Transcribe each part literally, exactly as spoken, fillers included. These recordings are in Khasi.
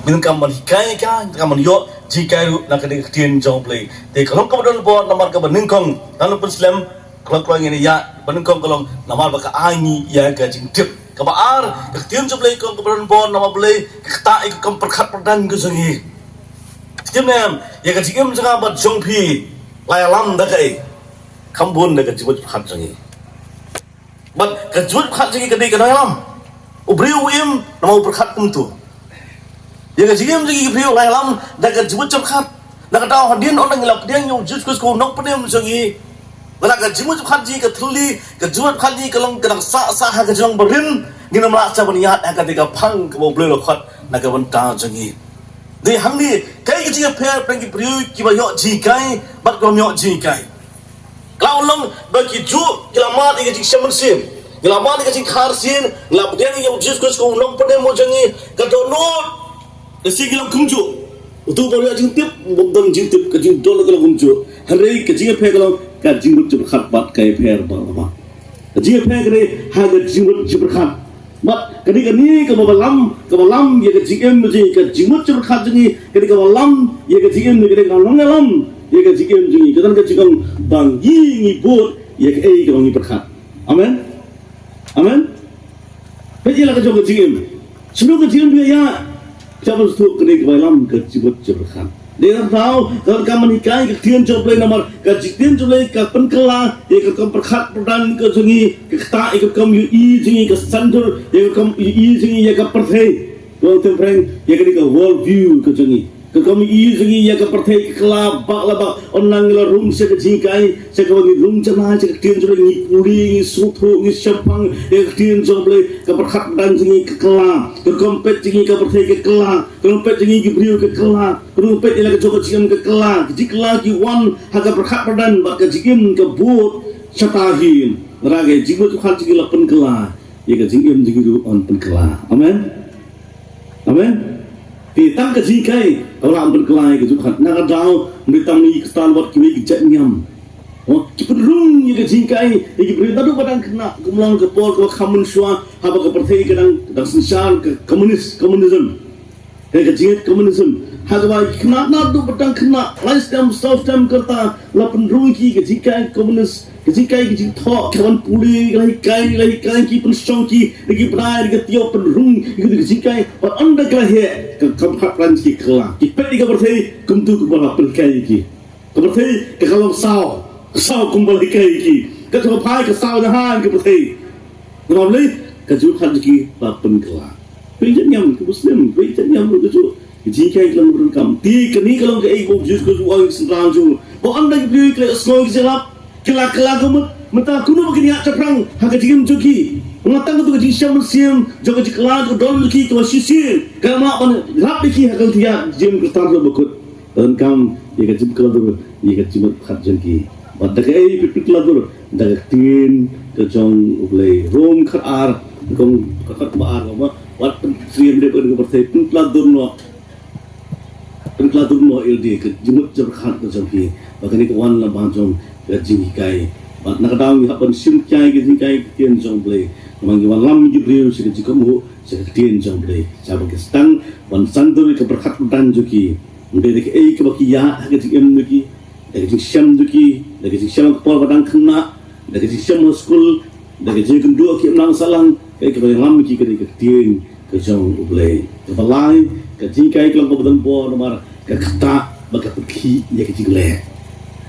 Ngin kam ban hikai ka, ngin kam ban ïoh jinghikai ruh na ka dei ka ktien jong U Blei. Te ka long kaba don bor namar kaba nyngkong, ngan ym pynslem, ka long ka long ngin ïa, ba nyngkong ka long namar ba ka ai ngi ïa ka jingtip. Kaba ar, ka ktien jong U Blei ka long kaba don bor namar U Blei ka ktah ïa ka kam pyrkhat pyrdan ka jong ngi. Ktien ne em, ïa ka jingim jong nga bad jong phi la ïalam da kaei? Kham bun da ka jingmut pyrkhat jong ngi. Bad ka jingmut pyrkhat jong ngi ka dei ka nongïalam. U briew u im namar u pyrkhat kumto. Ïa ka jingim jong ngi ki briew la ïalam da ka jingmut pyrkhat. Na ka daw hadien ynda ngi la pdiang ïa U Jisu Khrist kum u nongpynim jong ngi, lada ka jingmut pyrkhat jong ngi ka thylli, ka jingmut pyrkhat jong ngi ka long ka dang sah sah ha ka jinglong barim, ngin ym lah shuh ban ïaid ha kata ka phang kaba U Blei u la khot na ka bynta jong ngi. Dei hangne kaei ka jingïapher pdeng ki briew kiba ïoh jinghikai bad kiba ym ïoh jinghikai. Ka la long ba ki juh ki la mad ïa ka jingshem mynsiem, ki la mad ïa ka jingkhar sien, ki la pdiang ïa U Jisu Khrist kum u nongpynim jong ngi. Ka dohnud, ka sien ki long kumjuh. Uto uba ïoh jingtip, bym don jingtip, ka jingdon ka long kumjuh. Hynrei ka jingïapher ka long ka jingmut jingpyrkhat bad ka ïapher bad lama. Ka jingïapher ka dei ha ka jingmut jingpyrkhat. Bad ka dei kane kaba lam, kaba lam ïa ka jingim jong ngi, ka jingmut jingpyrkhat jong ngi, ka dei kaba lam ïa ka jingim jong ngi, ka dei kaba long ïalam ïa ka jingim jong ngi. Ka don ka jingong ba ngi ngi bud ïa kaei kaba ngi pyrkhat. Amen. Amen. Peit ïa la ka jong ka jingim. Shu ka jingim ïa, ka ba shu ka dei kaba lam ka jingmut jingpyrkhat. Dei na ka daw ka kam ban hikai ka ktien jong U Blei namar ka jingktien jong U Blei ka pynkylla ïa ka kam pyrkhat pyrdan ka jong ngi, ka ktah ïa ka kam ïohi jong ngi, ka sandur ïa ka kam ïohi jong ngi ïa ka pyrthei. Ka long tympreng ïa ka dei ka world view ka jong ngi. Ka kam ïohi jong ngi ïa ka pyrthei ka kylla bak la bak. Ynda ngi la rung sha ka jinghikai, sha kaba ngi rung janai sha ka ktien jong U Blei, ngi pule, ngi sngewthuh, ngi shemphang ïa ka ktien jong U Blei, ka pyrkhat pyrdan jong ngi ka kylla. Ka kam peit jong ngi ka pyrthei ka kylla. Ka kam peit jong ngi ki briew ka kylla. Ka kam peit ïa la ka jong ka jingim ka kylla. Ki jingkylla ki wan ha ka pyrkhat pyrdan bad ka jingim ka bud shata hi. Lada ka jingmut jingpyrkhat jong ngi la pynkylla, ïa ka jingim jong ngi ruh yn pynkylla. Amen. Amen. Te tang ka jinghikai ka lah ban pynkylla ïa ka jingpyrkhat. Na ka daw ym dei tang ïa ki Khristan, wat kiwei ki jait niam, oh, ki pynrung ïa ka jinghikai ïa ki briew naduh ba dang khynnah, kum long ka por kaba kham mynshuwa haba ka pyrthei ka dang, dang synshar ka komunis, communism. Ka, ka jingngeit communism. Ha kaba ki khynnah naduh ba dang khynnah, lai snem, saw snem ka rta, la pynrung ïa ki ka jinghikai komunis. Ka jinghikai ka jingthoh, ka ban pule, la hikai, la hikai ki, pynshong ki da ki bnai, da ki taïew, pynrung ïa ki da ka jinghikai. Bad ynda ka la heh, ka kam pyrkhat pyrdan ki kylla. Ki peit ïa ka pyrthei kumto kumba la pynhikai ïa ki. Ka pyrthei ka, ka long saw, saw kumba la hikai ïa ki. Ka jong ka phai ka saw na ha ka pyrthei. Namar balei? Ka jingpyrkhat jong ki la pynkylla. Kiwei jait niam ki Muslim, kiwei jait niam ruh ka jong, ka jinghikai ka long ba donkam. Te kane ka long kaei kaba U Jisu Khrist u ong ïa ki synran jong u. Ba ynda ki briew ki la ïohsngew ïa ka jingïalap, ki la kylla ka mut. Mynta kumno ba kin ïaid shaphrang ha ka jingim jong ki. Nga tang katu ka jingshem mynsiem jong ka jingkylla jong ka dohnud jong ki kaba shisien ka ïarap ban ïarap ïa ki ha ka lynti ïaid jingim Khristan ruh bakut. Donkam ïa ka jingpynkylla dur ïa ka jingmut pyrkhat jong ki. Bad da kaei phi pynkylla dur? Da ka ktien ka jong U Blei. Rom khatar, kong khatar ba ar, ba wat pynsyriem dei ba ka pyrthei, pynkylla dur noh. Pynkylla dur noh ïa lade ka jingmut jingpyrkhat ka jong phi. Ba kane ka wan na ba jong ka jinghikai. Bad na ka daw ngi hap ban shim khia ïa ka jinghikai ka ktien jong U Blei. Namar ngi wanlam ïa ki briew sha ka jingkohnguh sha ka ktien jong U Blei. Sha ba ki sdang ban sandur ïa ka pyrkhat pyrdan jong ki. Ym dei da kaei kaba ki ïaid ha ka jingim jong ki, da ka jingshem jong ki, da ka jingshem ha ka por ba dang khynnah, da ka jingshem ha skul, da ka jingkynduh ha ki imlang sahlang, kaei kaba ïalam ïa ki ka dei ka ktien ka jong U Blei. Kaba lai, ka jinghikai ka long kaba don bor namar ka ktah bad ka pynkhih ïa ka jingleh.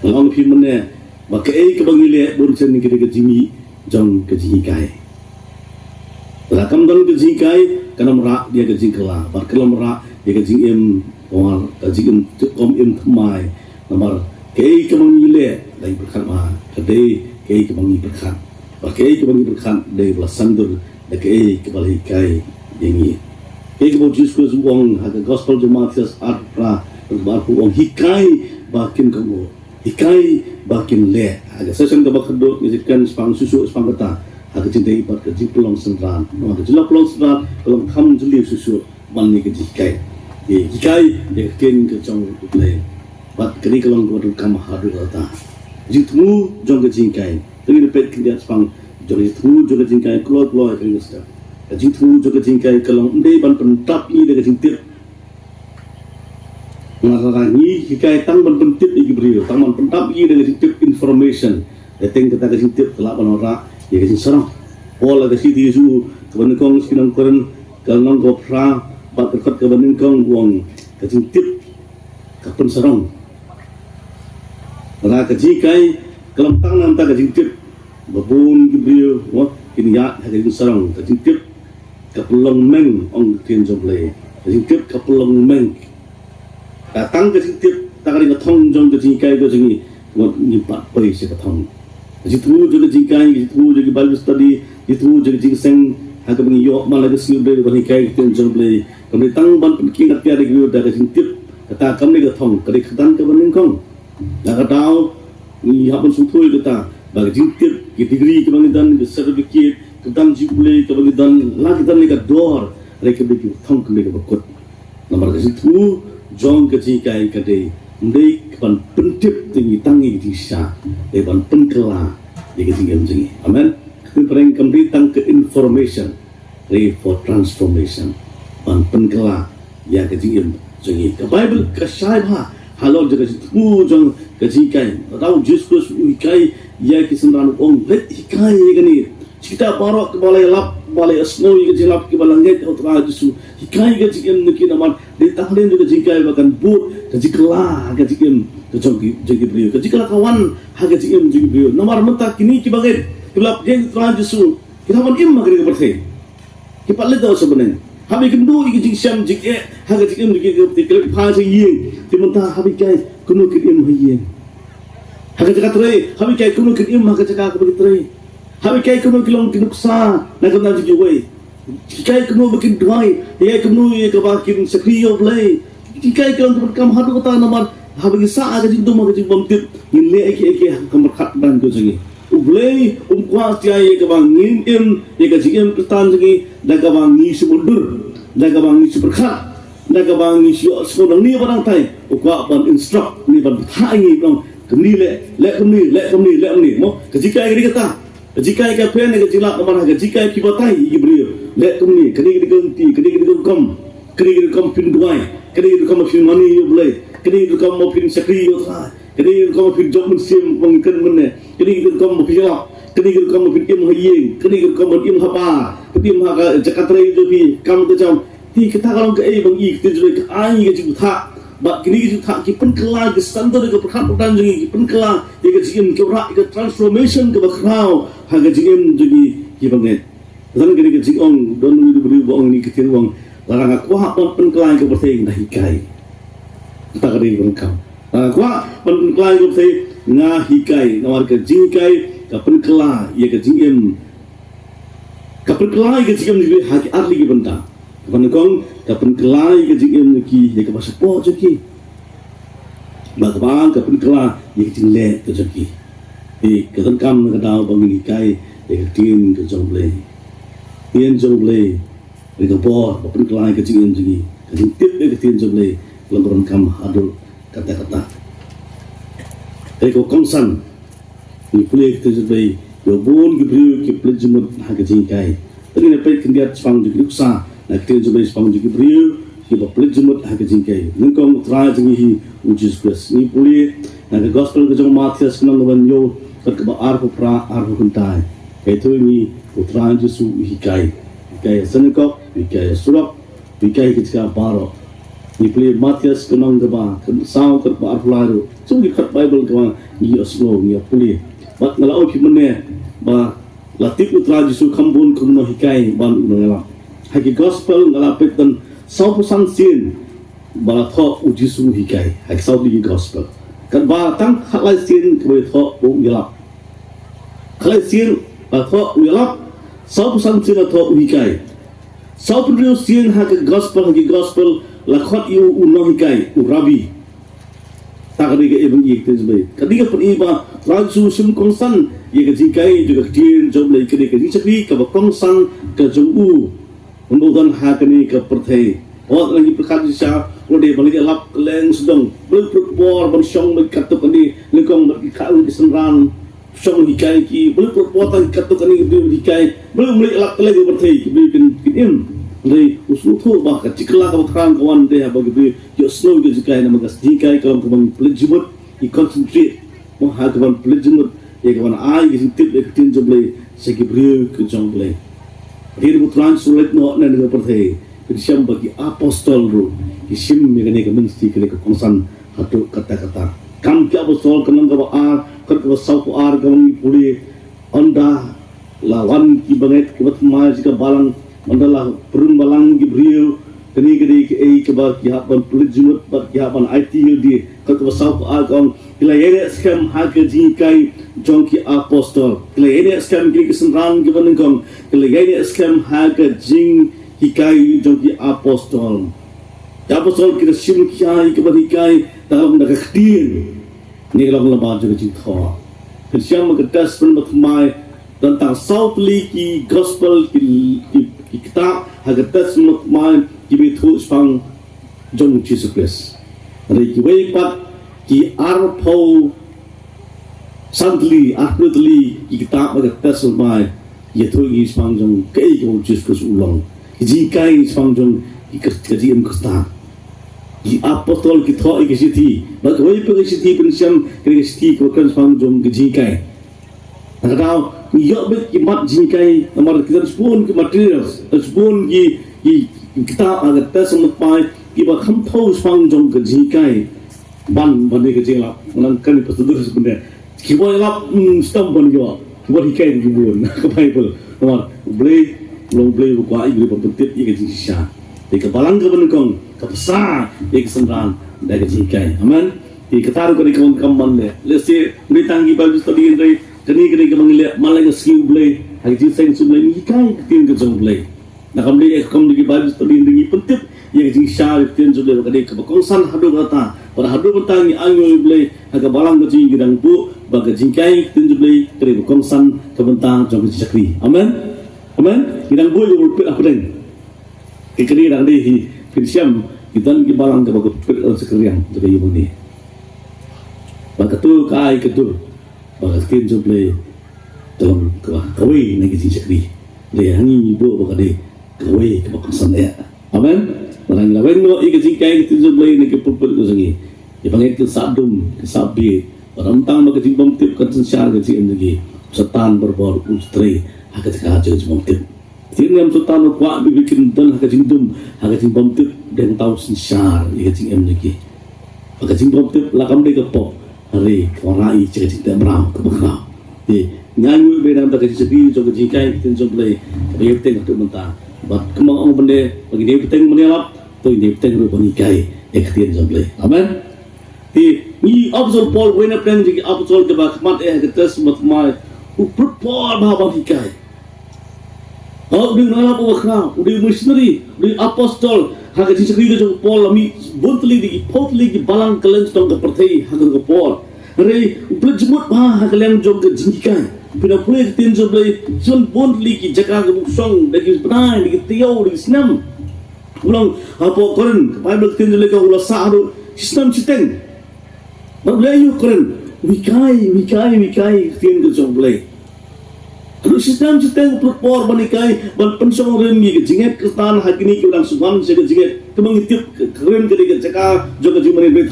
Nga ong ïa phi mynne ba kaei kaba ngi leh bun sien ka dei ka jingmih jong ka jinghikai. Lada kam don ka jinghikai, kan ym rah ïa ka jingkylla, bad kan ym rah ïa ka jingim, ka jingim, jingim thymmai. Namar kaei kaba ngi leh, la ngi pyrkhat ba ka dei kaei kaba ngi pyrkhat. Bad kaei kaba ngi pyrkhat dei ba la sandur da kaei kaba la hikai ïa ngi. Kaei kaba U Jisu Khrist u ong ha ka gospel jong u Mathaios arphew phra, arphew phra, u ong, hikai ba kin kohnguh. Hikai ba kin leh. Ha ka session kaba khatduh ngi sa kren shaphang shuh shuh shaphang kata, ha ka jingdei bad ka jingpynlong synran. Namar ka jingpynlong synran ka long kham jylliew shuh shuh ban ïa ka jinghikai. Ïa hikai ïa ka ktien ka jong U Blei. Bad kane ka long kaba donkam haduh katta. Jingthmu jong ka jinghikai. Te ngin peit khyndiat shaphang jong ka jingthmu jong ka jinghikai, kloi kloi ha kane ka step. Ka jingthmu jong ka jinghikai ka long ym dei ban pyndap ïa ka jingtip. Nga la ngi hikai tang ban pyntip ïa ki briew, tang ban pyntip ïa ki da ka jingtip information. Te teng kata ka jingtip ka lah ban wanrah ïa ka jingsarong. Paul la ka shi ti su kaba nyngkong sha ki nong Korinth, ka lynnong kaba phra bad ka dkhot kaba nyngkong u ong ka jingtip ka pynsarong. Lada ka jinghikai ka long tang na ka bynta ka jingtip, ba bun ki briew, mo, kin ïaid ha ka jingsarong. Ka jingtip ka pynlong meng, ong ka ktien jong U Blei. Ka jingtip ka pynlong meng. Ka tang ka jingtip, ta ka dei ka thong jong ka jinghikai ka jong ngi, mo, ngim pat poi sha ka thong. Ka jingthmu jong ka jinghikai, ka jingthmu jong ka Bible study, ka jingthmu jong ka jingseng ha kaba ngi ïoh man la ka sngi U Blei ban hikai ka ktien jong U Blei. Kam dei tang ban pynkhih ïa ki briew da ka jingtip. Kata kam dei ka thong, ka dei ka kyrdan kaba nyngkong. Na ka daw ngi hap ban sngewthuh ïa kata, ba ka jingtip, ki degree kaba ngi don, ki certificate, ka kyrdan jong U Blei kaba ngi don, la ki don ne ka dor, hynrei ka dei ka thong, ka dei kaba kut. Namar ka jingthmu jong ka jinghikai ka dei, ym dei ka ban pyntip ïa ngi tang ïa ka jingshisha, dei ban pynkylla ïa ka jingim jong ngi. Amen. Ka pyrshah kam dei tang ka information, pray for transformation. Ban pynkylla ïa ka jingim jong ngi. Ka Bible ka shai bha halor jong ka jingthmu jong ka jinghikai. Lada U Jisu Khrist u hikai ïa ki synran, u ong, leit hikai ïa kane. Kita baroh kiba la ïalap, ba la ïasngew ïa ka jingïalap, kiba la ngeit ha U Trai Jisu, hikai ïa ka jingim jong ki. Namar dei tang hadien jong ka jinghikai ba kan bud ka jingkylla ha ka jingim ka jong ki, jong ki briew. Ka jingkylla ka wan ha ka jingim jong ki briew. Namar mynta kine kiba ngeit, kiba la pdiang ïa U Trai Jisu, ki hap ban im ha kane ka pyrthei. Ki pat leit noh sha bneng. Hap ïakynduh ïa ka jingshem jingeh ha ka jingim jong ki, ki klet phai sha ïing. Te mynta hap hikai kumno kin im ha ïing. Ha ka jaka trei hap hikai kumno kin im ha ka jaka kaba ki trei. Hap hikai kumno kin long ki nuksa na ka bynta jong kiwei. Hikai kumno ba kin duwai, hikai kumno ïa kaba kin shakri ïa U Blei. Hikai kumno ban kam haduh katta, namar haba ngi sah ha ka jingdum, ha ka jingbymtip, ngin leh ïa kiei kiei ha ka kam pyrkhat pyrdan ka jong ngi. U Blei um kwah satia ïa kaba ngin im ïa ka jingim Khristan jong ngi da kaba ngi shu mutdur, da kaba ngi shu pyrkhat, da kaba ngi shu ïohsngew nangne bad nangtai. U kwah ban instruct ngi, ban bthah ïa ngi, ban ong kumne leh, leh kumne, leh kumne, leh kumne. Mo, ka jinghikai ka dei kata. Ka jinghikai ka pynlong ka jingleh namar ha ka jinghikai phi batai ïa ki briew. Leh kumne, kane ka dei ka lynti, kane ka dei ka rukom, kane ka dei ka rukom phin duwai, kane ka dei ka rukom phin mane ïa U Blei, kane ka dei ka rukom ba phin shakri ïa U Trai, kane ka dei ka rukom ba phin jop mynsiem ba ngi kren mynne, kane ka dei ka rukom ba phin ïalap, kane ka dei ka rukom ba phin im ha ïing, kane ka dei ka rukom ba phin im ha bar, phin im ha ka jaka trei jong phi, kam ka jam. Te kata ka long kaei ba ngi, ka ktien jong U Blei ka ai ka jingbthah. Bad kine ki jingthah ki pynkylla, ki san to da ka pyrkhat pyrdan jong ngi, ki pynkylla ïa ka jingim, ki wanrah ïa ka transformation kaba khraw ha ka jingim jong ngi kiba ngeit. Ka san kane ka jingong, don uwei u briew ba ong kine ki ktien, u ong, lada nga kwah ban pynkylla ïa ka pyrthei, nga hikai. Kata ka dei ka bynta. Lada nga kwah ban pynkylla ïa ka pyrthei, nga hikai. Namar ka jinghikai ka pynkylla ïa ka jingim, ka pynkylla ïa ka jingim jong ki ha ki artylli ki bynta. Kaba nyngkong, ka pynkylla ïa ka jingim jong ki ïa kaba shapoh jong ki. Bad kaba ar, ka pynkylla ïa ka jingleh ka jong ki. Te ka donkam na ka daw ba ngin hikai ïa ka ktien ka jong U Blei. Ktien jong U Blei, ïa ka bor ba pynkylla ïa ka jingim jong ngi. Ka jingtip ïa ka ktien jong U Blei ka long ka donkam haduh katta katta. Te ka kongsan, ngi pule ka ktien jong U Blei, ïa bun ki briew ki pynleit jingmut ha ka jinghikai. Te ngin ïa peit khyndiat shaphang jong ki nuksa na ka ktien jong U Blei shaphang jong ki briew kiba pynleit jingmut ha ka jinghikai. Nyngkong, U Trai jong ngi hi U Jisu Khrist. Ngi pule na ka Gospel ka jong u Mathaios, ka lynnong kaba hynñiew, ka dkhot kaba arphew phra, arphew khyndai. Ka ïathuh ïa ngi, U Trai Jisu u hikai. U hikai ha synagogue, u hikai ha surok, u hikai ha ki jaka baroh. Ngi pule Mathaios ka lynnong kaba khatsaw, ka dkhot kaba arphew lai ruh. Jong ki dkhot Baibl kaba ngi ïohsngew, ngi ïa pule. Bad nga la ong ïa phi mynne ba la tip U Trai Jisu kham bun kumno hikai bad kumno ïalap. Ha ki Gospel nga la peit tang sawphew san sien ba la thoh U Jisu u hikai ha ki saw tylli ki Gospel. Katba tang khatlai sien kaba la thoh ba u ïalap. Khatlai sien la thoh u ïalap, sawphew san sien la thoh u hikai. Sawphew hynriew sien ha ka Gospel, ha ki Gospel la khot ïa u u nonghikai, u Rabbi. Ta ka dei kaei ba ngi ïohi ha ka ktien jong U Blei. Ka dei ka pyni ba U Trai Jisu u shim kongsan ïa ka jinghikai jong ka ktien jong U Blei, ka dei ka jingshakri kaba kongsan ka jong u. Ym don ha kane ka pyrthei. Wat la ngi pyrkhat shisha, u dei ban leit ïalap kylleng sdang. Balei u pynlut por ban shong bad katto katne, nyngkong bad ki khun ki synran, shong hikai ki, balei u pynlut por tang katto katne ki briew hikai, balei um leit ïalap kylleng ka pyrthei, ki briew kin, kin im. Hynrei u sngewthuh ba ka jingkylla kaba khraw ka wan dei haba ki briew ïohsngew ïa ka jinghikai, namar ka jinghikai ka long kaba pynleit jingmut, i concentrate mo ha kaba pynleit jingmut ïa ka ban ai ka jingtip ïa ka ktien jong U Blei sha ki briew ki jong U Blei. Dei ba U Trai u leit noh na ka pyrthei, phin shem ba ki apostol ruh ki shim ïa kane ka ministry, kane ka kongsan haduh katta katta. Kam ki apostol, ka lynnong kaba ar, dkhot kaba saw phew ar, ka ong, ngi pule, ynda la wan ki bangeit kiba thymmai sha ka balang, ynda la pyrshang balang ki briew, kane ka dei kaei kaba ki hap ban pynleit jingmut bad ki hap ban aiti ïa lade. Dkhot kaba saw phew ar ka ong, ki la ïaineh skhem ha ka jinghikai jong ki apostol. Ki la ïaineh skhem, ki la, ki synran kiba nyngkong, ki la ïaineh skhem ha ka jinghikai jong ki apostol. Ki apostol ki la shim ïa ka ban hikai, tang da ka ktien. Kane ka long lama jong ka jingthoh. Phin shem ha ka Testament Bathymmai, don tang saw tylli ki gospel, ki, ki, ki kitab ha ka Testament Bathymmai kiba ïathuh shaphang jong U Jisu Khrist. Hynrei kiwei pat ki arphew san tylli, arphew tylli ki kitab ha ka Testament Bathymmai ïathuh shaphang jong kaei kaba U Jisu Khrist u long, ki jinghikai shaphang jong ki Khrist-, ka jingim Khristan. Ki apostol ki thoh ïa ki shithi, bad kawei pat ka shithi phin shem, ka dei ka shithi kaba kren shaphang jong ka jinghikai. Na kata daw ngi ïoh beit ki mat jinghikai, namar ki don shibun ki materials, don shibun ki, ki, ki kitab ha ka Testament Bathymmai kiba kham thew shaphang jong ka jinghikai. Ban, ban ïa ka jinglap, ngan kren ïa ka pastor Dur shibun de. Kiba ïalap, mm, sdang ban ïoh, kiba hikai ki bun ka Baibl. Namar U Blei, U Blei u kwah ïa ki ban pyntip ïa ka jingshisha. Te ka balang kaba nyngkong ka bsa ïa ka synran da ka jinghikai. Amen. Te kata ruh ka dei ka kam ban leh. Lehse ym dei tang ki Bible study, hynrei kane ka dei kaba ngi leh man la ka sngi U Blei, ha ka jingseng sngi U Blei, ngi hikai ka ktien ka jong U Blei. Na kam dei ïa ka kam dei ki Bible study, ngi pyntip ïa ka jingshisha ïa ka ktien jong U Blei, ba ka dei kaba kongsan haduh katta. Bad haduh mynta ngi ainguh ïa U Blei ha ka balang ka jong ngi, ngi dang buh ba ka jinghikai ka ktien jong U Blei ka dei kaba kongsan ka bynta jong ka jingshakri. Amen. Amen. Ngi dang buh ïa ka pulpit hapdeng. Ka kane dang dei hi, phin shem, ki don ki balang kaba ka pulpit ka long sa ka riang jong ka ïing mane. Ba kato ka ai ka dur ba ka ktien jong U Blei ka long kaba kawei na ki jingshakri. Dei ha ngi ngi buh ba ka dei kawei kaba kongsan eh. Amen. Ba ngi la weng noh ïa ka jinghikai ka ktien jong U Blei na ka pulpit ka jong ngi, ïa ba ngi kin sah dum, kin sah bieit. Ba ym tang ba ka jingbymtip kan synshar ka jingim jong ngi, Soitan barabor u trei ha ka jaka jong ka jingbymtip. Te ym, Soitan u kwah ba ki briew kin don ha ka jingdum, ha ka jingbymtip, dei tang u synshar ïa ka jingim jong ki. Ba ka jingbymtip la kam dei ka pop, hynrei ka wanrah ïa ka jingteh mraw kaba khraw. Te ngi ainguh ba na ka bynta ka jingshakri jong ka jinghikai ka ktien jong U Blei, kaba ïa bteng haduh mynta. Bad kumba ong mynne, ba ngin ïa bteng ban ïalap, to ngin ïa bteng ruh ban hikai ïa ka ktien jong U Blei. Amen. Te ngi, apostol Paul, wei na pdeng jong ki apostol kiba khmat eh ha ka Testament Bathymmai, u pynlut por bha ban hikai. Oh, u dei u nonglap uba khraw, u dei u missionary, u dei u apostol. Ha ka jingshakri ka jong u Paul la mih bun tylli, dei ki phew tylli ki balang kylleng shatei ka pyrthei ha ka jong u Paul. Hynrei u pynlut jingmut bha ha ka liang jong ka jinghikai. Phi ïa pule ka ktien jong U Blei, shibun bun tylli ki jaka kaba u shong, da ki bnai, da ki taïew, da ki snem. U long hapoh Korinth, ka Baibl ka ktien jong U Blei ka ong u la sah haduh shi snem shiteng. Bad u leh aïu ha Korinth? U hikai, u hikai, u hikai ka ktien ka jong U Blei. Haduh shi snem shiteng u pynlut por ban hikai, ban pynshong rim ïa ka jingngeit Khristan ha kine kiba dang shu wan sha ka jingngeit. Kumba ngi tip, Korinth ka dei ka jaka jong ka jingmane blei.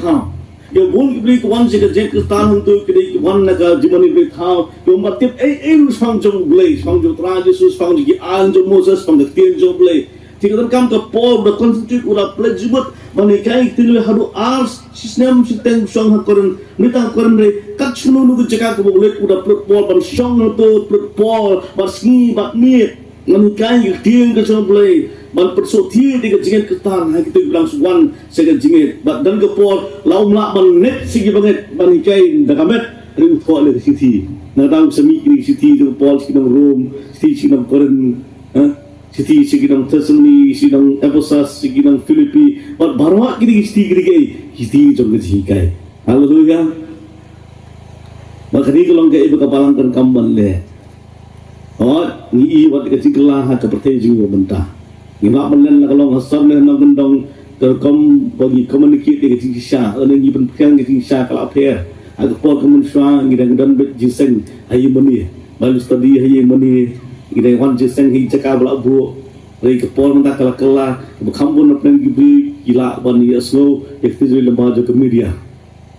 Ïa bun ki briew ki wan sha ka jingngeit Khristan hangto ki dei ki wan na ka jingmane blei thaw. Ki ym pat tip ei ei ruh shaphang jong U Blei, shaphang jong U Trai Jisu, shaphang jong ki aiñ jong Moses, shaphang ka ktien jong U Blei. Te ka donkam ka Paul u da concentrate, u da pynlut jingmut ban hikai ka ktien jong U Blei haduh ar shi snem shiteng u shong ha Korinth. Ym dei tang ha Korinth, hynrei kat shano shano ka jaka kaba u leit u da pynlut por ban shong hangto, pynlut por bad sngi bad miet. Ngan hikai ka ktien ka jong U Blei ban pynsngewthuh ïa ka jingngeit Khristan ha kito kiba dang shu wan sha ka jingngeit. Bad don ka por la um lah ban ngeit sha ki bangeit ban hikai da ka met, hynrei u thoh ïa ka shithi. Nangta u sa mih ïa ka shithi jong u Paul sha ki nong Rom, shithi sha ki nong Korinth, ha? Shithi sha ki nong Thessaloni, sha ki nong Ephesus, sha ki nong Philippi. Bad baroh kine ki shithi ki dei kaei? Shithi jong ka jinghikai. Haleluya. Bad kane ka long kaei ba ka balang kan kam ban leh. Hooid, ngi ïohi wat ka jingkylla ha ka pyrthei jong ngi mynta. Ngi lah ban len la ka long ha sor ne ha nongkyndong, ka rukom ba ngi communicate ïa ka jingshisha, lane ngi pynphriang ka jingshisha ka la pher. Ha ka por ka mynshuwa ngi dang don beit jingseng ha ïing mane, Bible study ha ïing mane, ngi dang wan jingseng ha ki jaka ba la buh. Hynrei ka por mynta ka la kylla, ba kham bun na pdeng ki briew ki lah ban ïohsngew ïa ka ktien jong U Blei lyngba jong ka media,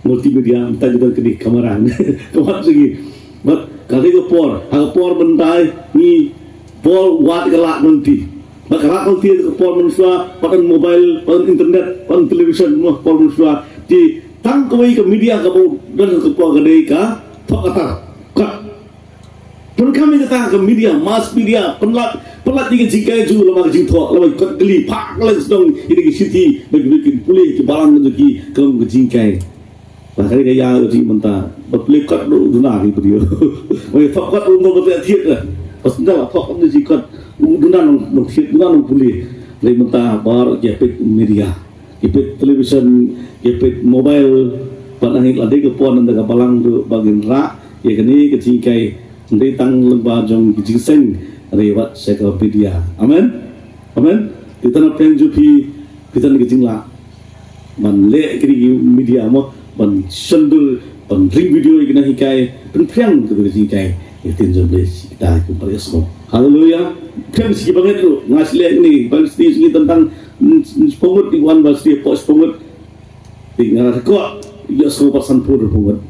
multimedia, mynta ki don kine ki kamera. Ka wan jong ki. Bad ka dei ka por, ha ka por mynta ngi por wat ka lah nangta. Bad ka lah nangta ka por mynshuwa, pat don mobile, pat don internet, pat don television, mo por mynshuwa. Te tang kawei ka media kaba don ha ka por ka dei ka thoh kata. Ka Pynkham ïa kata ka media, mass media, pynlait, pynlait ïa ka jinghikai jong u lyngba ka jingthoh, lyngba ka kot kylli, phah ka leit sdang ïa ka shithi, ba ki briew kin pule, ki balang jong ki, ka long ka jinghikai. Ba ka dei ka ïa ka jingmynta, ba pule kot ruh duna ki briew. Ba thoh kot ruh duna ba thied ka. Ba sdang thoh kot ruh kot, duna nong, nong thied, duna nong pule. Dei mynta baroh ki ïa peit media. Ki peit television, ki peit mobile, pat hangne la dei ka por na ka balang ruh ba ngin rah ïa kane ka jinghikai, ym dei tang lyngba jong ki jingseng, hynrei wat sha ka media. Amen. Amen. Te tang na pdeng jong phi, phi don ka jinglah ban leh kine ki media mo, ban shon dur, ban ring video ïa kine ki hikai, pynphriang kata ka jinghikai ïa ka ktien jong U Blei sha kita kiba ïohsngew. Haleluya. Pynphriang sha ki bangeit ruh, nga shu leh kine, Bible study sha ki tang, mm, mm, shiphew ngut, ïa ki wan Bible study hapoh shiphew ngut. Te nga la kwah ïohsngew pat sanphew, arphew ngut.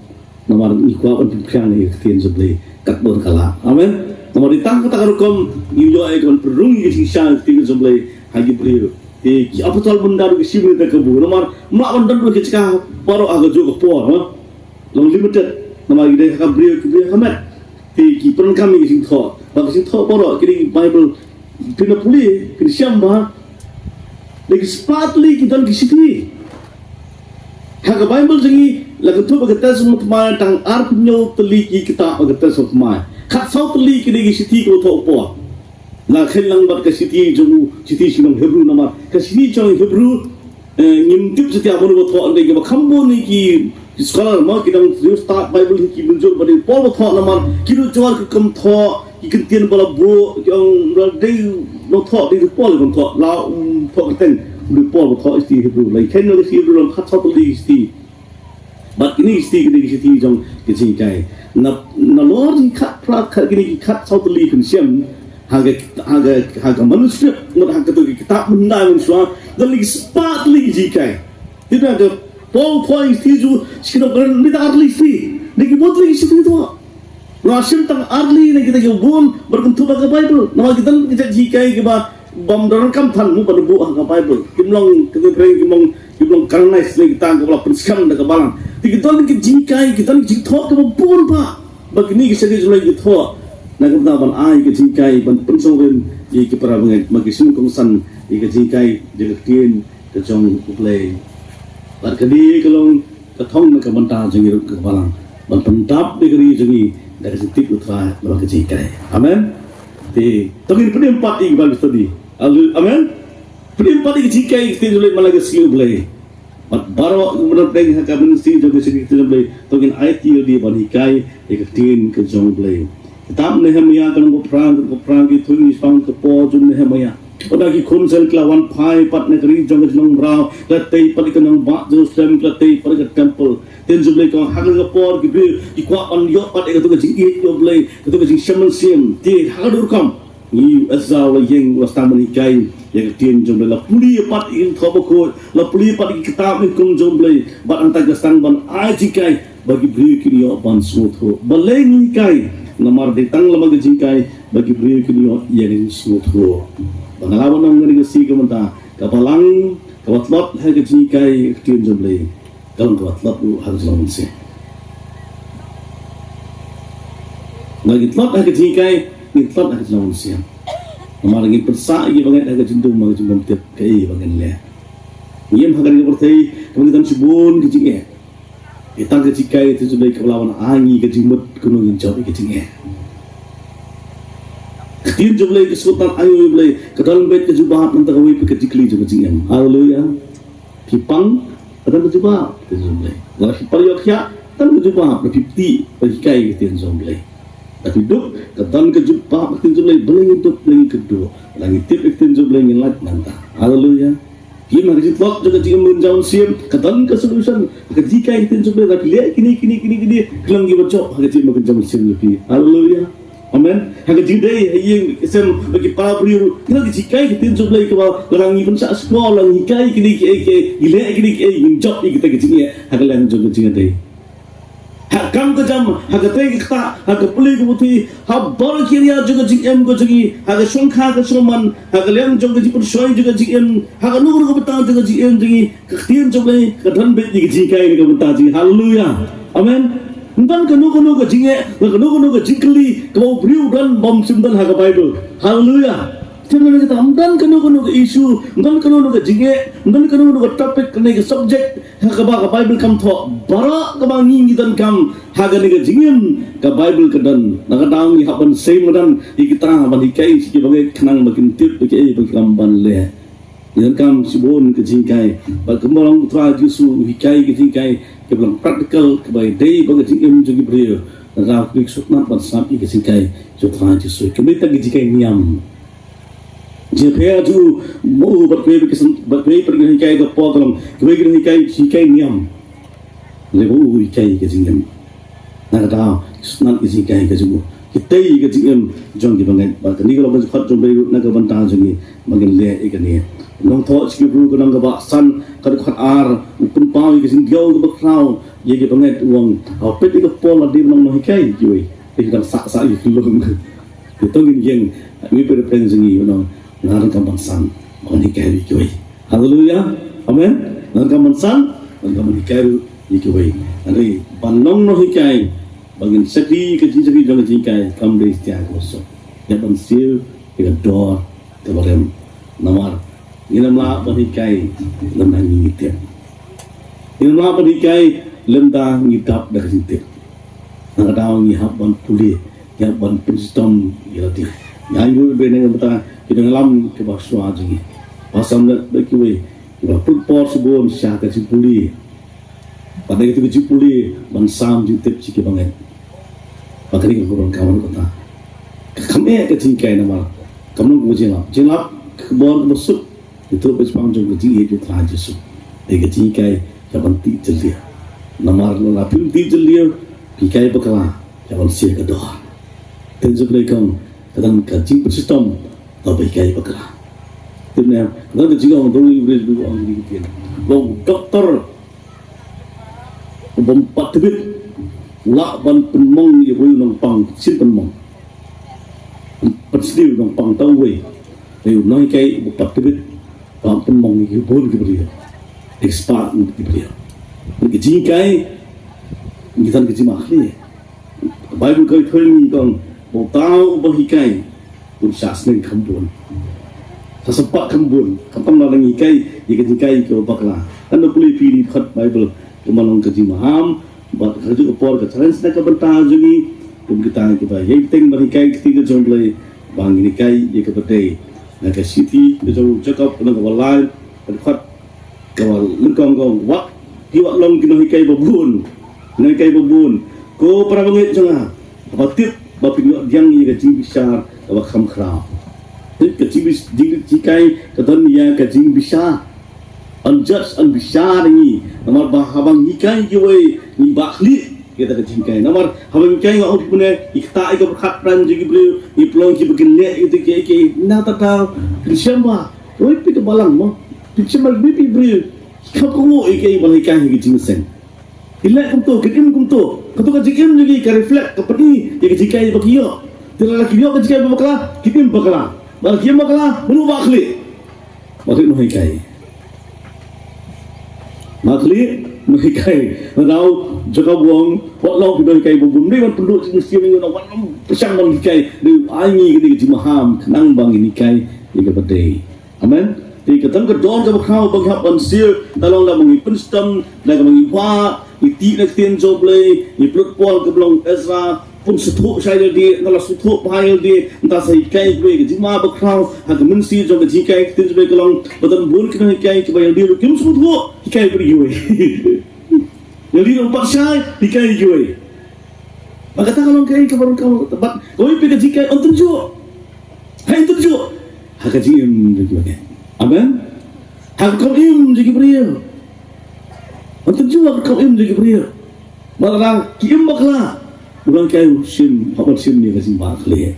Namar ngi kwah ban pynphriang ïa ka ktien jong U Blei katba ka lah. Amen. Namar dei tang kata ka rukom ngi ïoh ïa ka ban pynrung ïa ka jingshisha ïa ka ktien jong U Blei ha ki briew. Te ki apostol mynta ruh ki shim ïa kata kabu. Namar ym lah ban don ruh ki jaka baroh ha kajuh ka por, ha. Long limited. Namar ki dei ha ka briew, ki briew ha ka met. Te ki pyndonkam ïa ka jingthoh. Ba ka jingthoh baroh ki dei ki Bible. Phin ïa pule, phin shem ba dei ki spah tylli ki don ki shithi. Ha ka Bible jong ngi la kynthup ha ka Testament Thymmai tang arphew hynñiew tylli ki kitab ha ka Testament Thymmai. Khatsaw tylli ki dei ki shithi kiba thoh hapoh. La kheiñ lang bad ka shithi jong u, shithi sha ki nong Hebru namar ka shithi jong Hebru, eh, ngim tip satia mano ba thoh, hynrei kiba kham bun ki, ki scholar mo ki dang stad Bible ki mynjur ba dei u Paul ba thoh namar ki ruh jor ki kum thoh ki kyntien ba la buh ki ong ba dei nongthoh dei u Paul ba thoh, la um thoh kyrteng, dei u Paul ba thoh shithi Hebru. La kheiñ lang ka shithi Hebru lang khatsaw tylli ki shithi. Bad kine ki shithi, kine ki shithi jong ka jinghikai. Na, nalor jingkhatphra, kine ki khatsaw tylli phin shem ha ka, ha ka, ha ka manuscript, mut ha kato ka kitab myndai mynshuwa, don ki spah tylli ki jinghikai. Te da ka Paul thoh ïa ki shithi jong u, shi ki nong Korinth, mynta ar tylli ki shithi. Dei ki bun tylli ki shithi thoh. Nga shim tang ar tylli na kita ki bun ba kynthup ha ka Bible. Namar ki don ki jait jinghikai kiba bym donkam than mo ban buh ha ka Bible. Kim long, kita ki pyrshah kim long, kim long canonize ne kita kiba la pynskhem da ka balang. Te ki don ki jinghikai, ki don ki jingthoh kiba bun bha. Ba kine ki shakri jong U Blei ki thoh na ka bynta ban ai ka jinghikai ban pynsngewrim ïa ki para bangeit. Ba ki shim kongsan ïa ka jinghikai, ïa ka ktien ka jong U Blei. Bad kane ka long ka thong na ka bynta jong ngi ruh ka balang ban pyndap ïa ka ri jong ngi da ka jingtip U Trai bad ka jinghikai. Amen. Te to ngin pynim pat ïa ka Bible study. Haleluya. Amen. Pynim pat ïa ka jinghikai ka ktien jong U Blei man la ka sngi U Blei. Bad baroh ngi ban pdeng ha ka ministry jong ka jinghikai ka ktien jong U Blei, to ngin aiti ïa lade ban hikai ïa ka ktien ka jong U Blei. Kitab Nehemiah ka lynnong ba phra, ka lynnong ba phra, ki thung ngi shong ka por jong Nehemiah. Ynda ki khun Israel ki la wan phai pat na ka ri jong ka jinglong mraw, ki la tei pat ïa ka nongbah Jerusalem, ki la tei pat ïa ka temple. Ktien jong U Blei ka ong ha kane ka por ki briew ki kwah ban ïoh pat ïa kato ka jingïeit ïa U Blei, kato ka jingshem mynsiem. Te ha ka dur kam ngi, Ezra u la ïeng, u la sdang ban hikai ïa ka ktien jong U Blei, la pule pat ïa ka Thoh Bakhuid, la pule pat ïa ki kitab nyngkong jong U Blei, bad hangta ki la sdang ban ai jinghikai ba ki briew kin ïoh ban sngewthuh. Balei ngi hikai? Namar dei tang lyngba ka jinghikai ba ki briew kin ïoh ïa ka jingsngewthuh. Ba nga la wan ong kane ka sngi ka mynta, ka balang kaba tlot ha ka jinghikai ka ktien jong U Blei ka long kaba tlot ruh ha ka jinglong mynsiem. Ngi tlot ha ka jinghikai, ngi tlot ha ka jinglong mynsiem. Namar ngi pynsah ïa ki bangeit ha ka jingdum, ha ka jingbymtip, kaei ba ngin leh. Ngi im ha kane ka pyrthei kaba ngi don shibun ki jingeh. Ïa tang ka jinghikai ka ktien jong U Blei kaba la wan ai ngi ka jingmut kumno ngin jop ïa ka jingeh. Ka ktien jong U Blei, ka sngewthuh aiu ïa U Blei, ka don beit ka jubab, nangta kawei pat ka jingkylli jong ka jingim. Haleluya. Phi pang, ka don ka jubab ka ktien jong U Blei. Lada phi pang ïoh khiah, ka don ka jubab, lada phi ptih ban hikai ka ktien jong U Blei. Lada phi duk, ka don ka jubab ka ktien jong U Blei, balei ngi duk, balei ngi kynduh. Lada ngi tip ka ktien jong U Blei, ngin lait nangta. Haleluya. Ki ma ka jingtlot jong ka jingim ka jong U Blei, ka don ka solution. Ka jinghikai ka ktien jong U Blei, lada phi leh kine, kine, kine, kine, ki long kiba jop ha ka jingim ka jong U Blei. Haleluya. Amen. Ha ka jingdei ha ïing ha sem bad ki para briew, ki la ki jinghikai ka ktien jong U Blei kaba lada ngi pynshah shkor, lada ngi hikai kine kiei kiei, ngi leh kine kiei, ngin jop ïa kita ki jingeh ha ka liang jong ka jingdei. Ha ka kam ka jam, ha ka tei ka ktah, ha ka pule ka puthi, ha baroh ki area jong ka jingim ka jong ngi, ha ka shongkha ka shongman, ha ka liang jong ka jingpynshoi jong ka jingim, ha kano kano ka bynta jong ka jingim jong ngi, ka ktien jong U Blei ka don beit ïa ka jinghikai na ka bynta jong ngi. Haleluya. Amen. Ym don kano kano ka jingeh, ym don kano kano ka jingkylli kaba u briew u don ba um shym don ha ka Baibl. Haleluya. Ktien U Blei ka ong, ym don kano kano ka issue, ym don kano kano ka jingeh, ym don kano kano ka topic, kane ka subject ha kaba ka Baibl kam thoh. Baroh kaba ngi ngi donkam ha kane ka jingim, ka Baibl ka don. Na kata ngi hap ban sei madan ïa kita, ban hikai sha ki bangeit khnang ba kin tip ïa kiei ba ki kam ban leh. Ngi donkam shibun ka jinghikai. Bad kumba long U Trai Jisu u hikai ka jinghikai kaba long practical, kaba ïadei bad ka jingim jong ki briew. Na kata ngi sngewtynnat ban sngap ïa ka jinghikai jong U Trai Jisu. Kumne tang ka jinghikai niam. Jingpher jong u, mo, bad kiwei pat ki sngewthuh, bad kiwei pat ki nonghikai ka por ka long, kiwei ki nonghikai, hikai niam. Lei ba u hikai ka jingim. Na kata, sngap ka jinghikai ka jong u. Ki tei ka jingim jong ki bangeit. Bad kane ka long ka jingkhot jong U Blei na ka bynta jong ngi, ba ngin leh ïa kane. Nongthoh Sha ki Hebru ka lynnong kaba san, ka dkhot ar, u pynpaw ïa ka jingdiaw kaba khraw ïa ki bangeit, u ong, ha peit ïa ka Paul la dei ban long nonghikai ïa kiwei. Te ki dang sah sah ïa ki lum. Te to ngin ïeng, ngi pyrshang jong ngi, you know, nga donkam ban san ban hikai ïa kiwei. Haleluya. Amen. Nga donkam ban san, nga donkam ban hikai ïa kiwei. Hynrei ban long nonghikai, ba ngin shakri ka jingshakri jong ka jinghikai, kam dei satia ka suk. Ïa ban siew ïa ka dor kaba rem. Namar ngim lah ban hikai lymda ngi tip. Ngim lah ban hikai lymda ngi dap da ka jingtip. Na ka daw ngi hap ban pule, ngi hap ban pynshitom ïa lade. Nga ïohi ba na ka bynta ki nongïalam kiba shuwa jong ngi, ba samla bad kiwei, kiba pynpor shibun sha ka jingpule. Bad na kata ka jingpule ban sam jingtip sha ki bangeit. Bad kane ka khubor ka wan kata, ka kham eh ka jinghikai namar kam long ka jinglap. Jinglap ka khubor kaba suk. Ïa ka ba shaphang jong ka jingïeit U Trai Jisu. Dei ka jinghikai ïa ban tih jylliew. Namar lada phim tih jylliew, phi hikai bakla ïa ban siew ka dor. Te jong ka dei ka, ka dang ka jingpynshitom kaba hikai bakla. Te ne ka dang ka jingong dong ïa u ri ong ri ktien. Long doktor u bym pat tbit, u lah ban pynmong ïa uwei u nongpang shisien pynmong. Pynsniew u nongpang ta uwei. Te u nonghikai u bym pat tbit, u lah pynmong ïa ki bun ki briew, expert ki briew. Ka jinghikai, ngi tang ka jingmahkhlieh. Baibl ka ong, ka ong, ba uta uba hikai un shah sneng kham bun, shah sympat kham bun, khamtam lada ngi hikai ïa ka jinghikai kaba bakla. Ngan da pule ïa phi dkhot Baibl, kumba long ka jingmaham bad ha kajuh ka por ka challenge na ka bynta jong ngi kum kita kiba ïeng bteng ban hikai ka ktien ka jong U Blei, ba ngin hikai ïa kaba dei. Na ka shithi ka jong u Jakob, lynnong kaba lai, ka dkhot kaba nyngkong ka ong, wat, phi wat long ki nonghikai babun. Nonghikai babun, ko para bangeit jong nga, kaba tip ba phin ïoh pdiang ïa ka jingbishar kaba kham khraw. Te ka jingbis-, jing-, jinghikai ka don ïa ka jingbishar. Yn judge, yn bishar ïa ngi. Namar ba haba ngi hikai kiwei, ngi bakhlieh ïa kata ka jinghikai. Namar haba ngi hikai, nga ong phi mynne, ngi ktah ïa ka pyrkhat pran jong ki briew, ngi pynlong kiba kin leh ïa kito kiei kiei. Na kata ka daw phin shem ba, oi, phi ka balang mo. Phin shem ba, phi, phi briew, ki kham kohnguh ïa kiei ba la hikai ha ka jingïaseng. Ki leh kumto, kin im kumto. Kato ka jingim jong ki ka reflect, ka pyni ïa ka jinghikai ba ki ïoh. Te lada ki ïoh ka jinghikai ba bakla, kin im bakla. Lada ki im bakla, mano ba khlieh? Ba khlieh nonghikai. Ba khlieh nonghikai. Nangta u Jakob u ong, wat long phi nonghikai babun. Dei ban pynduh jingmynsiem ïa u, wat long pyrshang ban hikai. Dei ai ngi kane ka jingmaham khnang ba ngin hikai ïa kaba dei. Amen. Te ka don ka dor kaba khraw ba ngi hap ban siew, ka long lada ngi pynshitom, lada ngi wad, ngi tih na ka ktien jong U Blei, ngi pynlut por kaba long Ezra, pynsngewthuh shai lade, nga la sngewthuh bha ïa lade, nangta sa hikai kiwei. Ka jingma ba khraw ha ka mynsiem jong ka jinghikai ka ktien jong U Blei ka long ba don bun ki nonghikai kiba ïa lade ruh kim sngewthuh hikai pyrshah kiwei. Ïa lade ruh pat shai hikai kiwei. Bad kata ka long kaei kaba ruh ka long, bad kawei pat ka jinghikai, yn tynjuh. Hei, yn tynjuh ha ka jingim jong ki bangeit. Amen. Ha ka kam im jong ki briew. Yn tynjuh ha ka kam im jong ki briew. Bad lada ki im bakla, Ulang kai shim, haba shim ni ka jingba kle.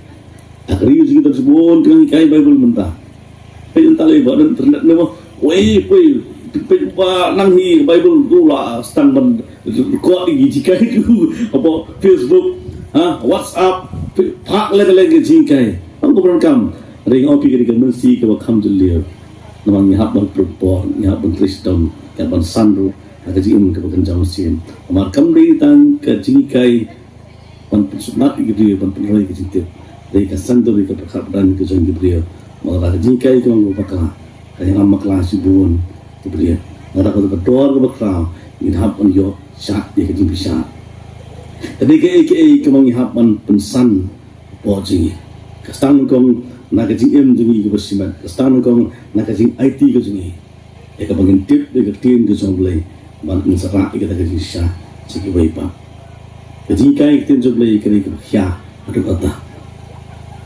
Takri jing ta shibun tang kai Bible mynta. Pei ta lei ba internet ne ba. Wei, pei, pei ba nang hi Bible tu la stang ban record di jingkai tu. Apa Facebook, ha, WhatsApp, phak le le jingkai. Ang ko kam. Ring opi ka di ka mensi ka ba kham jylliew. Namar ngi hap ban pyrpor, ngi hap ban trei shitom, ngi hap ban san ruh ha ka jingim ka ba kynja mynsiem. Namar kam dei tang ka jinghikai ban pynsngewmat ïa ki briew, ban pynroi ïa ka jingtip. Dei ka sandor ïa ka pyrkhat pyrdan ka jong ki briew. Namar ka jinghikai ka long kaba bakla, ka ïalam bakla shibun ki briew. Namar ka dor kaba khraw ngi hap ban ïoh shah ïa ka jingbishar. Ka dei kaei kaei kaba ngi hap ban pynsan hapoh jong ngi. Ka sdang nyngkong na ka jingim jong ngi kaba shimet, ka sdang nyngkong na ka jingaiti ka jong ngi. Ïa kaba ngin tip ïa ka ktien ka jong U Blei, ban ngin sa rah ïa kata ka jingshisha sha kiwei pat. Ka jinghikai ka ktien jong U Blei ka dei kaba khia haduh katta.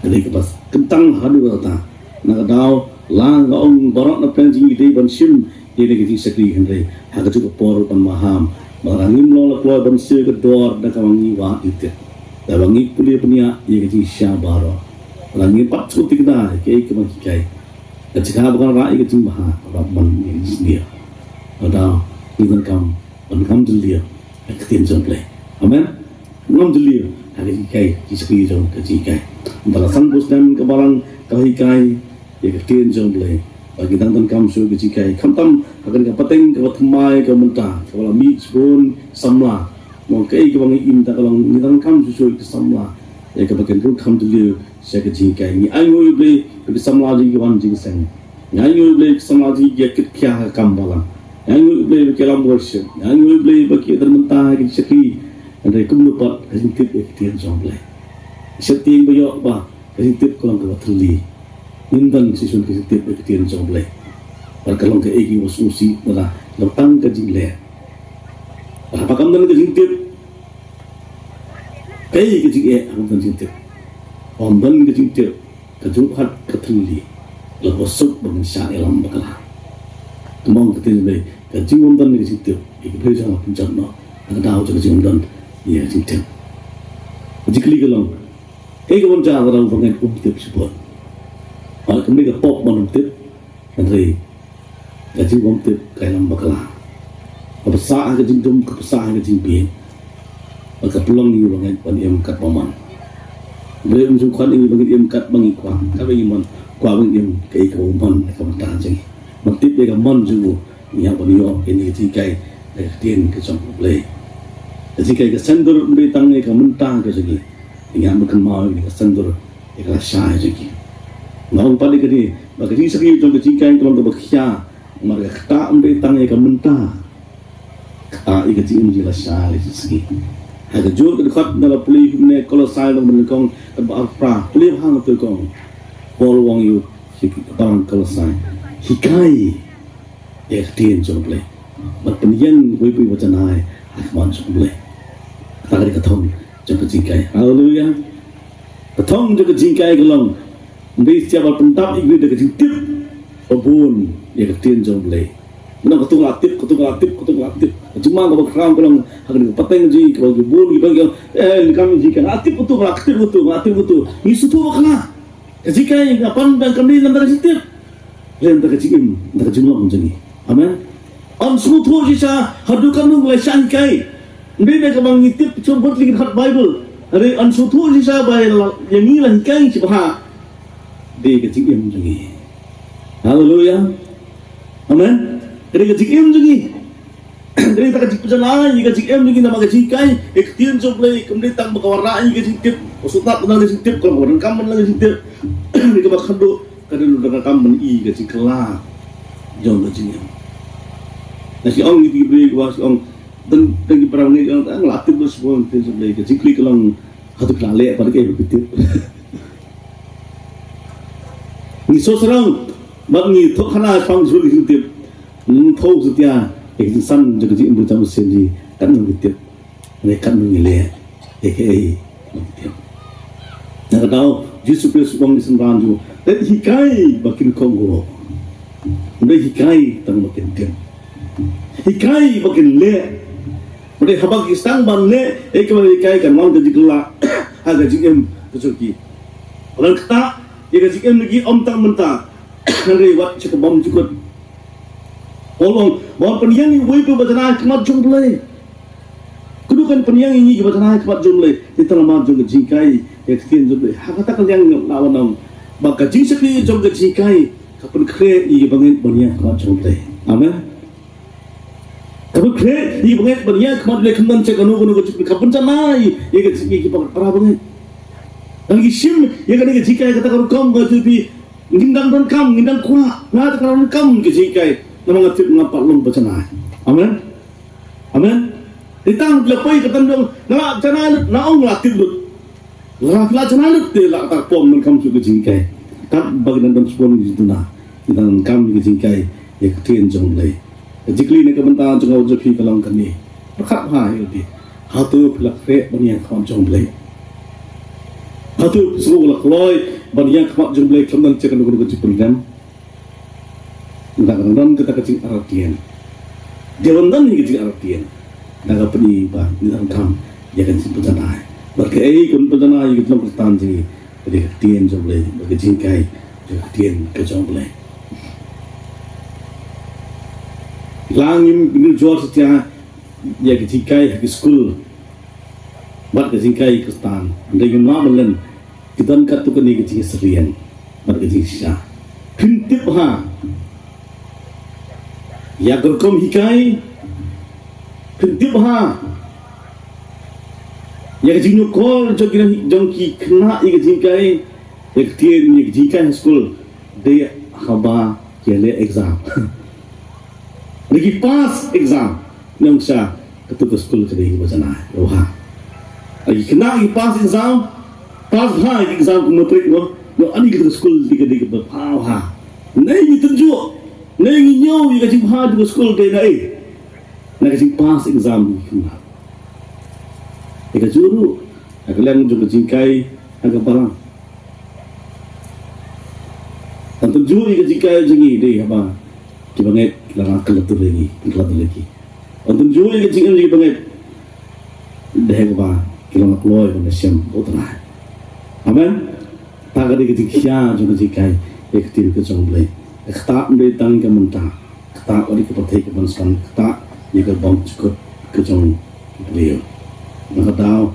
Ka dei kaba kyntang haduh katta. Na ka daw la nga ong baroh na pdeng jong ngi dei ban shim ïa kane ka jingshakri, hynrei ha kajuh ka por ban maham, ba la ngim long la kloi ban siew ka dor da kaba ngi wad ïa tip, da ba ngi pule bniah ïa ka jingshisha baroh, ba la ngim pat sngewthikna ïa kaei kaba ngi hikai. Ka jaka ba kan rah ïa ka jingbha, rah ban ïa ka jingsniew. Lada ngi donkam ban ngam jylliew ha ka ktien jong U Blei. Amen. Ngam jylliew ha ka jinghikai, ka jingshakri jong ka jinghikai. Ba la san phew snem ka balang ka hikai ïa ka ktien jong U Blei. Ba ngi dang donkam shuh ka jinghikai. Khamtam ha kane ka pateng kaba thymmai ka mynta, kaba la mih shibun samla. Mo kaei kaba ngi im, ta ka long ngi donkam shuh shuh ka samla ïa kaba kan ruh kham jylliew sha ka jinghikai. Ngi ainguh ïa U Blei ba ki samla jong ngi ki wan jingseng. Ngi ainguh ïa U Blei ba ki samla jong ngi ki ïa kit khia ha ka kam balang. Ngi ainguh ïa U Blei ba ki lam worship. Ngi ainguh ïa U Blei ba ki ïa don mynta ha ka jingshakri. Hynrei kumno pat ka jingtip ïa ka ktien jong U Blei? Sheptieng ba ïoh ba ka jingtip ka long kaba thylli. Ngim don shisien ka jingtip ïa ka ktien jong U Blei. Bad ka long kaei kaba sngewsih, lada long tang ka jingleh. Haba kam don ka jingtip, kaei ka jingeh haba kam don jingtip? Haba kam don ka jingtip, ka jingpyrkhat ka thylli, la ka suk ba ngin shah ïalam bakla. Kumba ong ka ktien U Blei, ka jingbymdon ïa ka jingtip, ïa ka briew jong nga pynjot noh, ha ka daw jong ka jingbymdon ïa ka jingtip. Ka jingkylli ka long, kaei ka ban jia lada u bangeit um tip shibun? Bad kam dei ka pop ban um tip, hynrei ka jingbymtip ka ïalam bakla. Ka pynshah ha ka jingdum, ka pynshah ha ka jingbieit. Bad ka pynlong ïa u bangeit ban im katba mon. Hynrei um shym khot ïa ngi ba ngin im katba ngi kwah, katba ngi mon, kwah ba ngin im kaei kaba u mon ha ka bynta jong ngi. Ban tip ïa ka mon jong u, ngi hap ban ïoh ïa kane ka jinghikai na ka ktien ka jong U Blei. Ka jinghikai ka sendor ym dei tang ïa ka mynta ka jong ngi. Ngi hap ban kynmaw ïa kane ka sendor ïa ka lashai jong ngi. Nga ong pat ïa kane ba ka jingshakri jong ka jinghikai ka long kaba khia. Namar ka ktah ym dei tang ïa ka mynta, ka ktah ïa ka jingim jong ngi lashai la shi sngi. Ha kajuh ka dkhot nga la pule kumne, Kolosai lynnong ba nyngkong, dkhot ba arphew phra, pule bha nga pule kong. Paul u ong ïa ki balang Kolosai, hikai ïa ka ktien jong U Blei, bad pynïeng uwei pa uwei ba janai ha khmat jong U Blei. Kata ka dei ka thong jong ka jinghikai. Haleluya. Ka thong jong ka jinghikai ka long, ym dei shisha ban pyndap ïa ngi da ka jingtip ba bun ïa ka ktien jong U Blei. Mynta katu nga la tip, katu nga la tip, katu nga la tip. Ka jingma kaba khraw ka long ha kane ka pateng jong ngi, kaba bun kiba ong, eh, ngi kam jinghikai, nga la tip katu, nga la tip katu, nga la tip katu. Ngi sngewthuh bakla. Ka jinghikai nga pan ba kam dei lem da ka jingtip, lem da ka jingim, da ka jinglong jong ngi. Amen. Yn sngewthuh shisha haduh katno ngi la shah hikai. Ym dei da kaba ngi tip shuh bad leit khot Baibl. Hynrei yn sngewthuh shisha ba ïa ngi la hikai shisha bha da ka jingim jong ngi. Haleluya. Amen. Ka dei ka jingim jong ngi. Ka dei ka jingpynjanai ïa ka jingim jong ngi namar ka jinghikai ïa ka ktien jong U Blei. Kam dei tang ba ka wanrah ïa ka jingtip, ba sngewtynnat ban don ka jingtip, ka wanrah kam ban don ka jingtip. Ka dei kaba khatduh, ka dei ka kam ban ïoh ïa ka jingkylla jong ka jingim. Nga shu ong ïa ki briew, nga shu ong, don ki para bangeit ki ong, nga la tip ba shu ong ka ktien jong U Blei. Ka jingkylli ka long, hato phi la leh bad kaei ba phi tip? Ngi sngewsarong bad ngi thoh khana shaphang jingtip. Ngi thoh satia ïa ka jingsan jong ka jingim jong ka mynsiem jong ngi, katno ngi tip, ne katno ngi leh ïa kaei ba ngi tip. Na ka daw Jisu Khrist u ong ïa ki synran jong u, leit hikai ba kin kohnguh. Ym dei hikai tang ba kin tip, hikai ba kin leh. Bad haba ki sdang ban leh ïa kaba hikai, kan wan ka jingkylla ha ka jingim ka jong ki. Bad kata, ïa ka jingim jong ki ym tang mynta, hynrei wat sha ka bymjukut. Paul u ong, ban pynïeng ïa uwei pa uba janai ha khmat jong U Blei. Kumno kan pynïeng ïa ngi kiba janai ha khmat jong U Blei? Ïa ka lamar jong ka jinghikai ïa ka ktien jong U Blei. Ha kata ka liang ngi lah ban ong ba ka jingshakri jong ka jinghikai ka pynkhreh ïa ki bangeit ban ïeng ha khmat jong U Blei. Amen. Ka pynkhreh ïa ki bangeit ban ïeng ha khmat jong U Blei, khamtam sha kano kano ka jinghikai, ka pynjanai ïa ka jinghikai, ïa ki para bangeit. Tang ki shim ïa kane ka jinghikai kata ka rukom, ka jinghikai, ngin dang donkam, ngin dang kwah, nga te ka donkam ka jinghikai, namar nga tip nga pat long ba janai. Amen. Amen. Te tang la poi kata, nga la janai lut, nga ong la tip lut. La, la janai lut te la kata pom, donkam shuh ka jinghikai. Katba ngi dang don shibun ki jingduna, ngi dang donkam ka jinghikai ïa ka ktien jong U Blei. Ka jingkylli na ka bynta jong nga bad jong phi ka long kane. Pyrkhat bha ïa lade. Hato phi la khreh ban ïeng ha khmat jong U Blei? Hato phi sngew la kloi ban ïeng ha khmat jong U Blei khlem don sha kano kano ka jingpyndem? Nda ka dang don kata ka jingartatien. Dei ban don hi ka jingartatien. Nda ka pyni ba ngi donkam ïa ka jingpynjanai. Bad kaei ka pynjanai ïa ka jingpynjanai jong ngi, ka dei ka ktien jong U Blei, bad ka jinghikai jong ka ktien ka jong U Blei. La ngim, ngim jur satia ïa ka jinghikai ha ki skul bad ka jinghikai Khristan, hynrei ngim lah ban len. Ki don katto katne ka jingsyriem bad ka jingshisha. Phin tip bha ïa ka rukom hikai, phin tip bha ïa ka jingïakor jong ki, jong ki khynnah ïa ka jinghikai, ïa ka ktien, ïa ka jinghikai ha skul, dei haba ki leh exam. Lada ki pass exam, nang sha katu ka skul ka dei kaba janai, bha. Lada ki khynnah ki pass exam, pass bha ki exam ka matric mo, nang ani katu ka skul dei ka dei kaba bha. Ngi tynjuh, ngi ñiew ïa ka jingbha jong ka skul dei na ei? Na ka jingpass exam ki khynnah. Ïa kajuh ruh ha ka liang jong ka jinghikai ha ka balang. Ngi tynjuh ïa ka jinghikai jong ngi dei haba ki bangeit ki la kylla dur ïa ngi, kylla dur ïa ki. Ngi tynjuh ïa ka jingim jong ki bangeit dei haba ki la kloi ban shem U Trai. Amen. Kata ka dei ka jingkhia jong ka jinghikai ïa ka ktien ka jong U Blei. Kata ym dei tang ka mynta, kata ka dei ka pyrthei ka ban sdang, kata ïa ka bymjukut ka jong ki briew. Na ka daw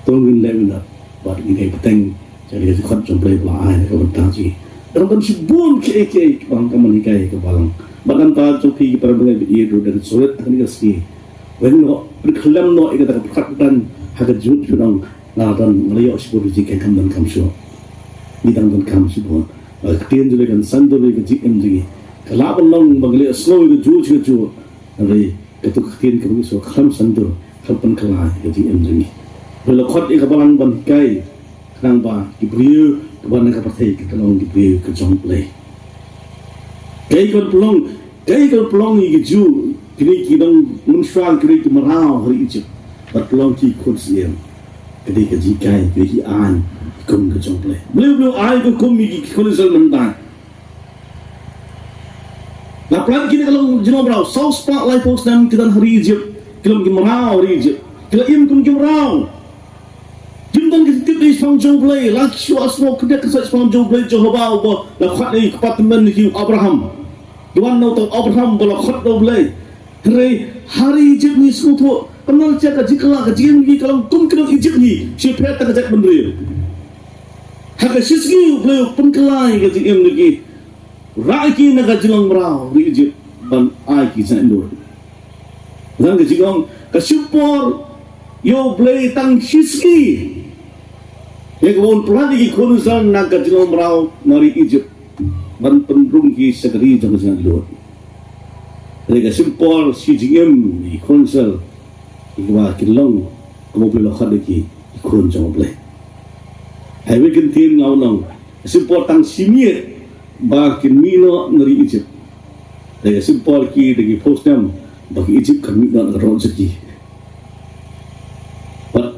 to ngin leh minot bad ngin ïai bteng sha ka jingkhot jong U Blei ba la ai na ka bynta jong ngi. Dang don shibun kiei kiei kiba ngi kam hikai ha ka balang. Bad nangta jong phi ki para bangeit ba ïeit ruh, da ka jingsurit ha kane ka sngi, wen noh, pynkhlem noh ïa kata ka pyrkhat, dang ha ka jingmut phi ong, nga la don, nga la ïoh shibun ka jinghikai. Kam donkam shuh. Ngi dang donkam shibun. Ka ktien jong U Blei kan saiñdur ïa ka jingim jong ngi. Ka lah ban long ba ngi la ïohsngew ïa kajuh shi kajuh, hynrei katu ka ktien kaba ngi sngew khlem saiñdur, khlem pynkylla ïa ka jingim jong ngi. Hynrei la khot ïa ka balang ban hikai, khnang ba ki briew kiba na ka pyrthei kin long ki briew ka jong U Blei. Kaei ka pynlong, kaei ka pynlong ïa ki Jiw, kine ki nongmynshuwa, kine ki mraw ha ri Ijipt, bad pynlong ki khun siem? Ka dei ka jinghikai, ka dei ki aiñ ki hukum ka jong U Blei. Balei U Blei u ai ki hukum ïa ki khun Israel mynta? La pynlong, kine ki long jinglong mraw. Saw spah laiphew snem ki don ha ri Ijipt, ki long ki mraw ha ri Ijipt, ki la im kum ki mraw. Kim don ka jingtip shaphang jong U Blei, la ki shu ïohsngew kyndiat kynsoh shaphang jong U Blei Jehobah uba la khot ïa ki kpa tymmen, ïa u Abraham. Ki wan na uta u Abraham ba la khot da U Blei. Hynrei ha ri Ijipt ngi sngewthuh, kumno sha ka jingkylla, ka jingim jong ki ka long kum ki nong Ijipt, ngi sheptieng tang ka jaitbynriew. Ha ka shisngi U Blei u pynkylla ïa ka jingim jong ki, rah ïa ki na ka jinglong mraw ri Ijipt ban ai ki jaitluid. Ngan ka jingong, ka shim por ïa U Blei tang shisngi ïa kaba un pyllait ïa ki khun Israel na ka jinglong mraw na ri Ijipt, ban pynrung ki sha ka ri jong ka jingluid. Hynrei ka shim por shi jingim ïa ki khun Israel ïa kaba kin long kum U Blei u la khot ïa ki, ki khun jong U Blei. Ha kawei ka ktien nga ong, ka shim por tang shi miet ba kin mih noh na ri Ijipt. Hynrei ka shim por ïa ki da ki phew snem ba ki Ijipt kan mih noh na ka dohnud jong ki. Bad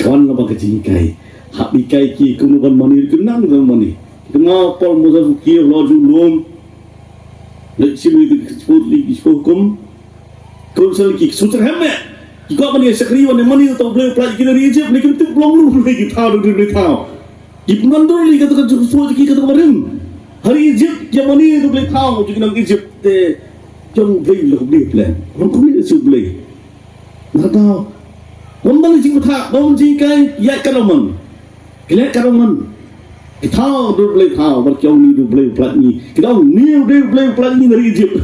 ka wan la ba ka jinghikai. Hap hikai ki kumno ban mane, ki nang ban mane. Ki kynmaw Paul, Moses, u kiew, u la ju lum. Leit shim ïa ki shiphew, ki shiphew hukum. Khun Israel ki shu tyrhem eh. Ki kwah ban ïa shakri wan ïa mane, to Blei u pynlait ïa ki na ri Egypt, ne kim tip long lu Blei ki thaw, dei Blei thaw. Ki pynwan dur lei kata ka jingsoh jong ki kata ka barim. Ha ri Egypt ïa mane, to Blei thaw jong ki nong Egypt, te jong Blei la kumne plan. Long kumne shu Blei. Nada. Wan ban jingbatai, ban jingkai, ïa ka long man. Ki leh ka dong man. Ki thaw, dei Blei thaw, bad ki ong ni, dei Blei pynlait ngi. Ki ong ni, dei Blei pynlait ngi na ri Egypt.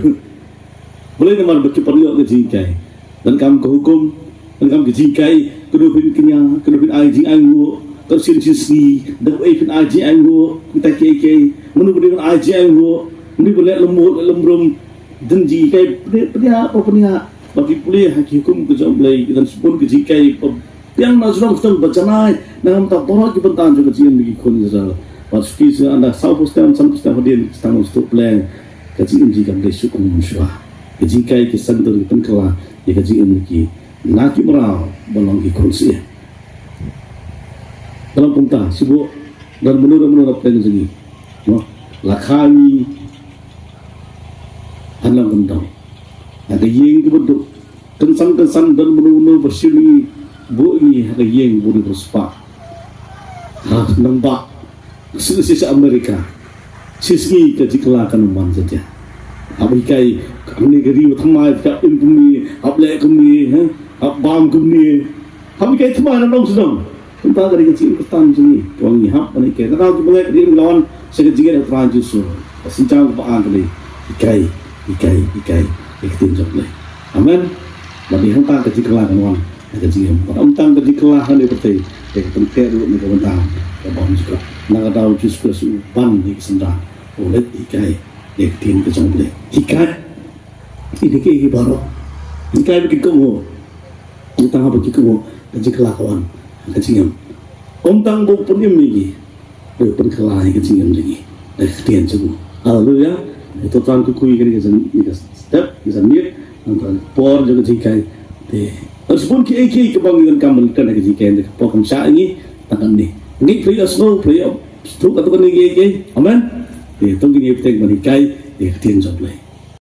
Balei? Namar ba ki pynïoh ka jingkai. Donkam ka hukum, donkam ka jingkai, ka dei phin kñia, ka dei phin ai jingainguh, ka sien sien sngi, da ei phin ai jingainguh, kita kiei kiei, mano ba dei ban ai jingainguh, mano ba leh lem mut, leh lem rum, dang jingkai, pynïa, pynïa, pynïa, ba ki pule ha ki hukum ka jong Blei, ki dang sbun ka jingkai, ba biang na jrong kata ba janai, na ka bynta baroh ki bynta jong ka jingim ki khun Israel. Bad suki sa anda saw phew snem, san phew snem hadien, ki sdang ban sdang plan, ka jingim jong ki kam dei suk kum mynshwa. Ka jingkai ki san dur ki pynkylla ïa ka jingim ki na ki mraw ba long ki khun sih. Dalam kumta, sibuk don mano don mano na pdeng jong ngi. Mo, la kha ngi hanlang kumta. Ha ka ïing kaba duk, kynsan kynsan don mano mano ba shim ngi, buh ngi ha ka ïing ba duk ba spah. Ha nongbah, shisha shisha America. Shisngi ka jingkylla kan wan satia. Hap hikai, hangne ka ri ba thymmai, hap im kumne, hap leh kumne, ha? Hap bam kumne. Hap hikai thymmai na nong shnong. Kumta ka dei ka jingim Khristan jong ngi. Ka wan ngi hap ban hikai. Ka dei ka jingim ka wan sha ka jingim ka Trai Jisu. Ka synshar kaba an ka dei. Hikai, hikai, hikai. Ka ktien jong U Blei. Amen. Ba dei hangta ka jingkylla kan wan. Ka jingim. Ba ym tang ka jingkylla hangne pyrthei. Ka pynthei ruh na ka bynta ka bym jukut. Na ka daw Jisu Khrist u ban ïa ka synran. U leit hikai. Ïa ka ktien ka jong U Blei. Hikai. Ïa ki, ki baroh. Hikai ba kin kohnguh. Ym tang ba kin kohnguh ka jingkylla ka wan ka jingim. Ym tang ba u pynim ïa ki, ba u pynkylla ïa ka jingim jong ki da ka ktien jong u. Haleluya. Ïa to tang ku kui kane ka jan, ïa ka step, ka janmiet, nangta ka por jong ka jinghikai. Te, sbun kiei kiei kiba ngi donkam ban kren ha ka jinghikai, te ka por kam shah ïa ngi tang katne. Ngi phi ïa sngew, phi ïa sduk katto katne kiei kiei. Amen. Te, to ngin ïa bteng ban hikai ïa ka ktien jong U Blei.